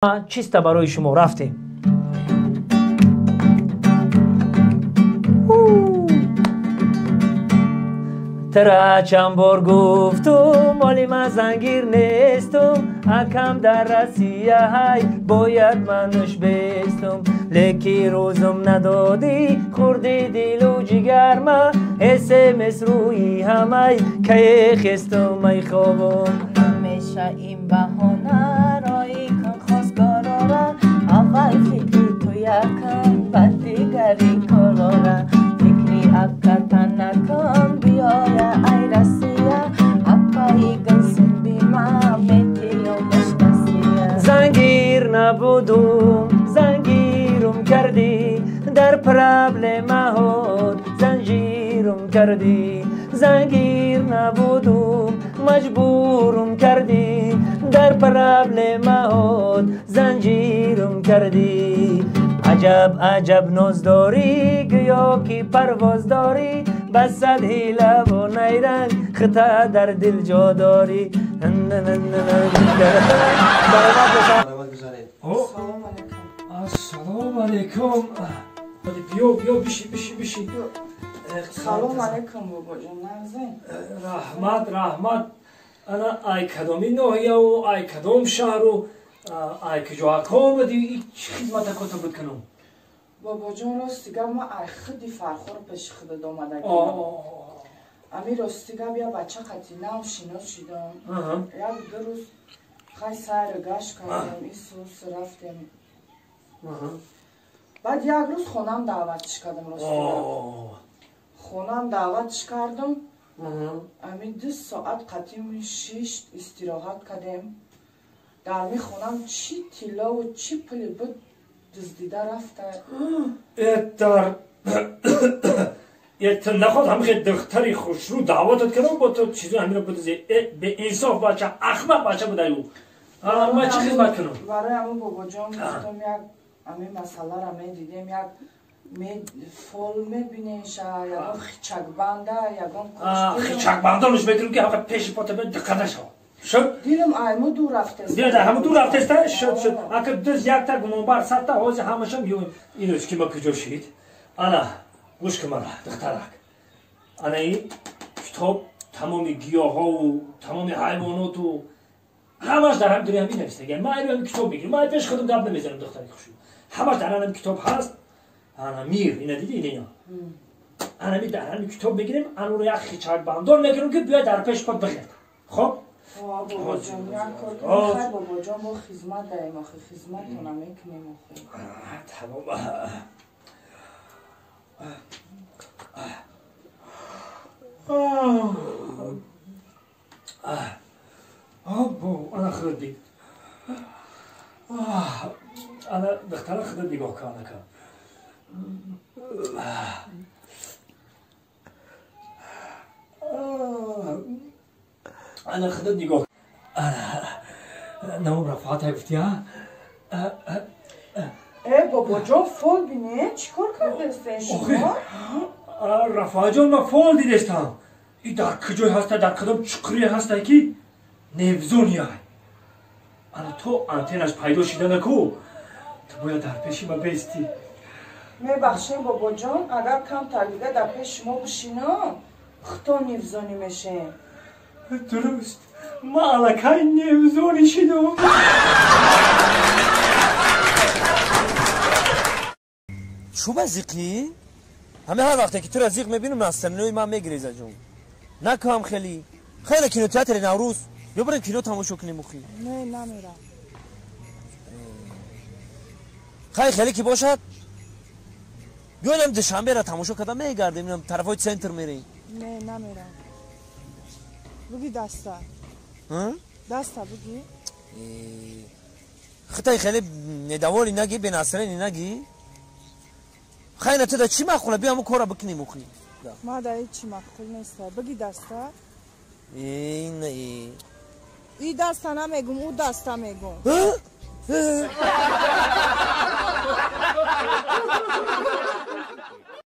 Чисто барои шумо рафтем. Тра чанд бор гуфтум, моли ман зангир нестум, акам дар Россия ҳай, бояд мануш бестум. Леки рӯзум надодӣ, хурди дилу ҷигарма, СМС рӯи ҳамай, кае хестум ай хобум. Ҳамеша ин баҳона рои кун хостгорора, аввал фикри ту якам, баъд дигари корора. Фикри аката накун, биёя ай Россия, апаи гулсумбима метиёмаш насия. Зангир набудум, зангирум кардӣ, дар проблемаҳот занҷирум кардӣ. Зангир набудум, маҷбурум кардӣ, дар проблемаҳот занҷирум кардӣ. Аҷаб аҷаб ноз дорӣ, гӯё ки парвоз дорӣ, ба сад ҳилаву найранг хита дар дил ҷо дорӣ. Ассалому алайкум. Биё, биё, биши, биши, биши. Салом алайкум, бобоҷон, нағзен? Раҳмат, раҳмат. Ана ай кадоми ноҳияву ай кадом шаҳру ай куҷо ака омадӣ, чӣ хизмата кота буд кунум? Бобоҷон, рости гап, ман ай худи Фархор пеши худат омадагим. Ами рости гап, я бача қати нав шинос шидам. Як ду рӯз хай сайру гашт кардем, исус рафтем. Баъд як рӯз хонам даъватш кардам, рости гап. Хонам даъватш кардам. Ами 2 соат қатим шишт истироҳат кардем. Дар ми хонам чӣ тиллову чӣ пули буд дуздида рафта. Дар ту наход ҳамихе духтари хушрӯ даъватат кардам, бо ту чизо ҳамиро будузи. Беинсоф бача, ахмақ бача будаю. Ман чӣ хизмат кунам? Барои ҳамун бобоҷон гуфтам, як ҳамин масъаларо медидем, як фол мебинеша, ягон хичакбанда, ягон хичакбандонаш медонам, ки ҳақа пеши пота диққат нашава. Шуд? Дилам айму дур рафтест. Дилат ҳаму дур рафтеста? Шуд, шуд. Ака дуз якта гумонбар садта ҳозир ҳамашам инӯз ки ма куҷо шид? Ана, гӯш кун мана, духтарак. Ана ин китоб тамоми гиёҳову тамоми ҳайвоноту ҳамаш дар ҳам дури ҳамин навистагиам. Ман айби ҳамин китоб мегирам. Ман пеш худам гап намезанам, духтари хушрӯ. Ҳамаш дар ҳамин китоб ҳаст. Ана мир, ина диди, ина. Ана ми дар ҳамин китоб мегирем, ануро як хичакбандон мекунем, ки биёяд дар пеши под бихӯрад. Хоб? Бобоҷон, як кор кунем. Хай бобоҷон, мо хизмат даем, охи хизматона мекунем охи. Тамом. Бо, ана худат дид. Ана духтара худат нигоҳ кун, анака. Ана худат нигоҳ. Намом Рафоат гуфти, а? Э, бобоҷон, фол бине, чӣ кор кардастен шумо? Рафоатҷон, ман фол дидестам. И дар куҷое ҳаста, дар кадом чуқурие ҳаста, ки невзония. Ана то антеннаш пайдо шида наку, ту бояд дар пеши ма бестӣ. Мебахшем, бобоҷон, агар камтар дига дар пеши шумо бишинам, худто невзонӣ мешем. Дуруст, ман аллакай невзонӣ шидам. Чӯба зиқӣ? Ҳаме ҳар вақте ки тура зиқ мебинам, настроениеи ман мегиреза ҷон. Накунам хеле. Хеле кинотеатри Наврӯз. Биё барем кино тамошо кунем охи. Не, намерам. Хай хеле ки бошад, биёем Душанберо тамошо карда мегардем, инам тарафҳои центр мерем. Не, намерам. Буги даста. Даста буги. Хитай хеле недоволӣ наги, бенастроени наги. Хай на туда чӣ маъқула, биё ҳамун корро бикунем охи. Ма да ҳеҷ чӣ маъқул неста. Буги даста. Не. И даста намегум, ӯ даста мегум.